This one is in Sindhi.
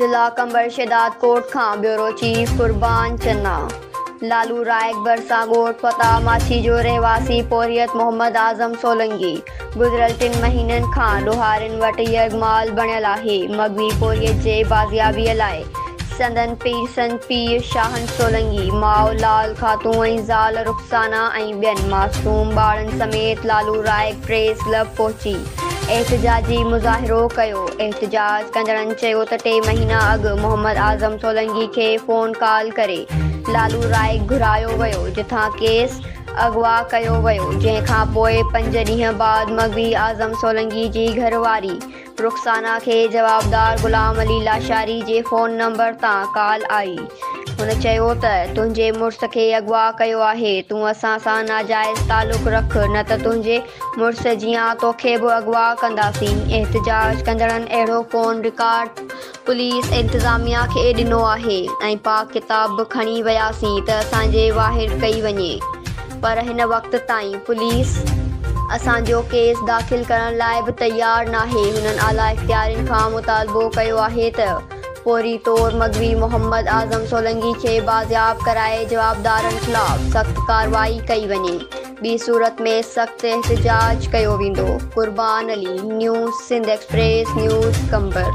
ضلع قمبر شهدادڪوٽ کان بيورو چيف قربان چنا، لالو رائڪ ڀرسان ڳوٺ فتاح ماڇي جو رهواسي پورهيت محمد اعظم سولنگي گذريل ٽن مهينن کان ڏوهارين وٽ يرغمال بڻيل آهي. مغوي پورهيت جي بازيابيء لاء سندن پيرسن پيء شاهن سولنگي، ماء لال خاتون ۽ زال رخسانه ۽ ٻين معصوم ٻارن سميت لالو رائڪ پريس ڪلب پهچي احتجاجي مظاهرو ڪيو. احتجاج ڪندڙن چيو ته ٽي مهينا اڳ محمد اعظم سولنگي کي فون ڪال ڪري لالو رائڪ گهرايو ويو جتان کيس اغوا ڪيو ويو جنهن کان پوء پنج ڏينهن بعد مغوي اعظم سولنگي جي گهر واري رخسانه کي جوابدار غلام علي لاشاري جي فون نمبر تان ڪال آئي. هن چيو ته تنهنجي مڙس کي اغوا ڪيو آهي تون اسان سان ناجائز تعلق رک نه ته تنهنجي مڙس جيان توکي به اغوا ڪنداسين. احتجاج ڪندڙن اهڙو فون رڪارڊ پوليس انتظاميا کي ڏنو آهي ۽ پاڪ ڪتاب به کڻي وياسين ته اسان جي واهر ڪئي وڃي پر هن وقت تائين پوليس اسان جو ڪيس داخل ڪرڻ لاء به تيار ناهي. هنن اعليٰ اختيارين کان مطالبو ڪيو آهي ته فوري طور مغوي محمد اعظم سولنگي کي بازياب ڪرائي جوابدارن خلاف سخت ڪارروائي ڪئي وڃي، ٻي صورت ۾ سخت احتجاج ڪيو ويندو. Qurban Ali, new Sindh express news, Qambar.